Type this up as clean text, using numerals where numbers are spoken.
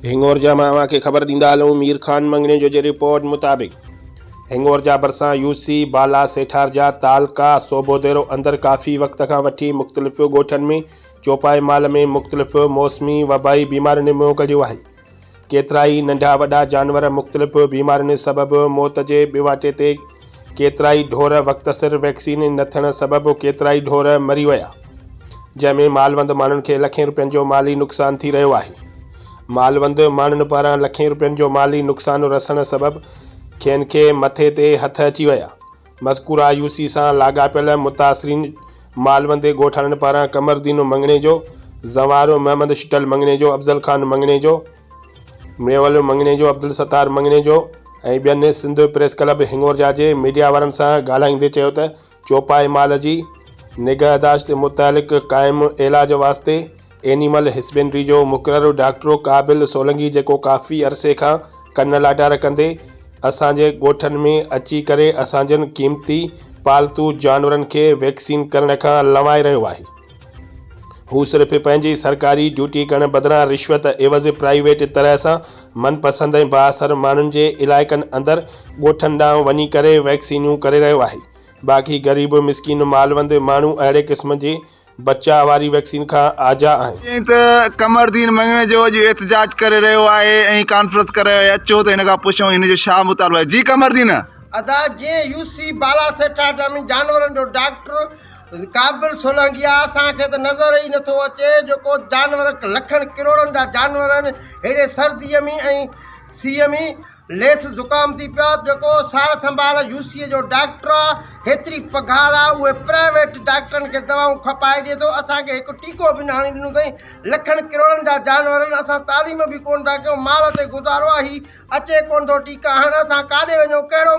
هڱورجا مان اوهان کي خبر ڏيندا هلون مير خان مڱڻيجو جي رپورٽ مطابق هڱورجا ڀرسان يو سي بالا سيٺارجا تعلقه صوڀوديرو اندر ڪافي وقت کان وٺي مختلف ڳوٺن ۾ چوپائي مال ۾ مختلف موسمي وبائي بيمارين منهن ڪڍيو آهي ڪيترائي ننڍا وڏا جانور مختلف بيمارين سبب موت جي ٻواٽي تي ڪيترائي ڍور وقت سر ويڪسين نه ٿيڻ سبب ڪيترائي ڍور مري ويا، جنهن ۾ مالوند ماڻهن کي لکين روپين جو مالي نقصان ٿي رهيو آهي. مالوند ماڻهن پاران لکين روپين جو مالي نقصان رسڻ سبب کين کي مٿي تي هٿ اچي ويا. مذڪوره يو سي سان لاڳاپيل متاثرين مالوندي ڳوٺاڻن پاران قمرالدين مڱڻيجو، زنوار محمد شٽل مڱڻيجو، افضل خان مڱڻيجو، ميول مڱڻيجو، عبدالستار مڱڻيجو ۽ ٻين سنڌ پريس ڪلب هڱورجا جي ميڊيا وارن سان ڳالهائيندي چيو ته چوپائي مال جي نگهداشت متعلق قائم علاج واسطي اينيمل هسبنڊري جو مقرر ڊاڪٽر قابل سولنگي جيڪو ڪافي عرصي کان ڪن لاٽار ڪندي اسان جي ڳوٺن ۾ اچي ڪري اسان جن قيمتي پالتو جانورن کي ويڪسين ڪرڻ کان لنوائي رهيو آهي. هو صرف پنهنجي سرڪاري ڊيوٽي ڪرڻ بدران رشوت عيوض پرائيويٽ طرح سان من پسند ۽ بااثر ماڻهن جي علائقن اندر ڳوٺن ڏانهن وڃي ڪري ويڪسينيون ڪري رهيو آهي باقي غريب مسڪين مالوند ماڻهو اهڙي قسم جي بچاء واري ويڪسين کان آجا آهن. چيائين ته قمرالدين مڱڻيجو اڄ احتجاج ڪري رهيو آهي ۽ ڪانفرنس ڪري رهيو آهي اچو ته هن کان پڇون هن جو ڇا مطالبو آهي جي قمرالدين. ادا جنهن يو سي بالا سيٺاٽ ۾ جانورن جو ڊاڪٽر قابل سولنگي آ اسان کي ته نظر ئي نٿو اچي جو ڪو جانور لکن ڪروڙن جا جانور آهن ههڙي سردي ۾ ۽ سيء ۾ ليس زڪام ٿي پيو آ جيڪو سار سنڀال يو سي جو ڊاڪٽر آ هيتري پگهار آ اهي پرائيويٽ ڊاڪٽرن کي دوائون کپائي ڏي ٿو اسان کي هڪ ٽيڪو به نه هڻي ڏنو اٿئي لکن ڪروڙن جا جانور آهن اسان تعليم به ڪونه ٿا ڪيون مال تي گذارو آ هي اچي ڪونه ٿو ٽيڪا هڻڻ اسان ڪاڏي وڃون ڪهڙو.